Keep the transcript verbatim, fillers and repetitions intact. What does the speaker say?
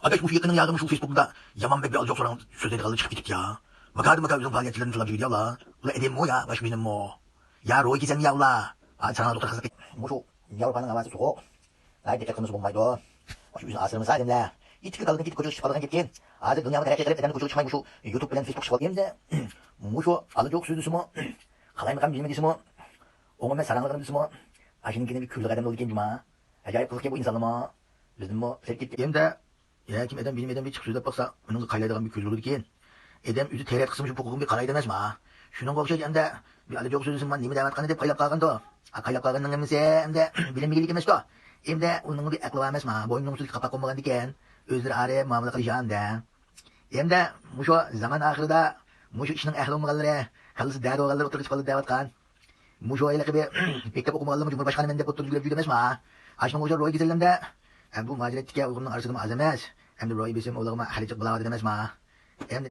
ئاداش، مۇشۇ يېقىننىڭ ياغى مۇشۇ فېيسبۇكتا يامان بەك بىر ئالجاق سوراڭ سۆزلەيدىغانلار چىقىپ كېتىپتۇ يا. ماكاردا ماكار ئۆزىنىڭ پائالىيەتچىلىرىنى تىللاپ يۈرىدۇ يا ئۇلار. ئۇلار ئادەممۇ يا باشقا بىنىمۇ؟ يا روھىي كېسەلمۇ يا ئۇلار؟ ھازىر ساڭا دوختۇر قىلساق، مۇشۇ ياۋروپانىڭ ھاۋاسى سوغۇق. ھاي، دىققەت قىلمىسا بولمايدۇ. مۇشۇ ئۆزىنى ئاسرىمىسا ئادەملەر. ئىتتىكى كالدىن كېتىپ كوچىغا چىقىپ قالغان گەپكەن. ھازىر دۇنياغا تەرەققىي قىلىپ ئادەمنى كوچىغا چىقماي مۇشۇ يۇتۇب بىلەن فېيسبۇك چىقىپ قالدى. ئەمدى مۇشۇ ئالا جوق سۆزلىسىمۇ، قالايمىقان بىلىمى دېسىمۇ، ئوڭۇم مەن ساراڭلىغىنىم دېسىمۇ، ئاشۇنىڭكىنى بىر كۈلىدىغان ئادەم بولىدىكەن جۇما. ئاجايىپ قىزىق بۇ ئىنسانلارمۇ. بىزدىنمۇ سەل كېتىپ ئەمدى يا كىم ئادەم بىلىم ئادەمگە چىقىپ سۆزلەپ باقسا، ئۇنىڭغا قايلايدىغان بىر كۆز بولىدىكەن. ئادەم ئۆزى تەرەت قىلسىمۇ شۇ ھوقۇقۇم بىر قارايدۇ ئەمەسما؟ شۇنىڭغا ئوخشاش ئەمدى بىر ئالا جوق سۆزلىسىمۇ نېمە دەۋاتقان دەپ قايلاپ قالغاندۇ. قايلاپ قالغىنىنىڭ ھەممىسى ئەمدى بىلىنمىگەنلىك ئەمەسكۇ. ئەمدى ئۇنىڭ بىر ئەقلى بار ئەمەسما؟ بوينىنىڭ ئۈستىگە قاپاق قونمىغاندىكەن. ئۆزلىرى ئارا مۇئامىلە قىلىش ئەمدى. ئەمدى مۇشۇ زامان ئاخىرىدا مۇشۇ ئىشنىڭ ئەھلى بولمىغانلىرى، كاللىسى دەدە بولغانلىرى ئوتتۇرىغا چىقىپ قالدى دەۋاتقان. مۇشۇ ھېلىقى بىر مەكتەپ ئوقۇمىغانلىرىمۇ جۇمھۇر باشقان مەن دەپ ئوتتۇرىدا يۈرۈپ يۈرىدۇ ئەمەسما؟ ئاشۇنىڭغا ئوخشاش روھىي كېسەللەردە، ئە، بۇ مۇھاجىرەتتىكى ئۇيغۇرنىڭ ئارىسىدىمۇ ئاز ئەمەس. ئەمدى روھىي بېسىم ئۇلارغىمۇ خېلى جىق بولاۋاتىدۇ ئەمەسما؟ ئەمدى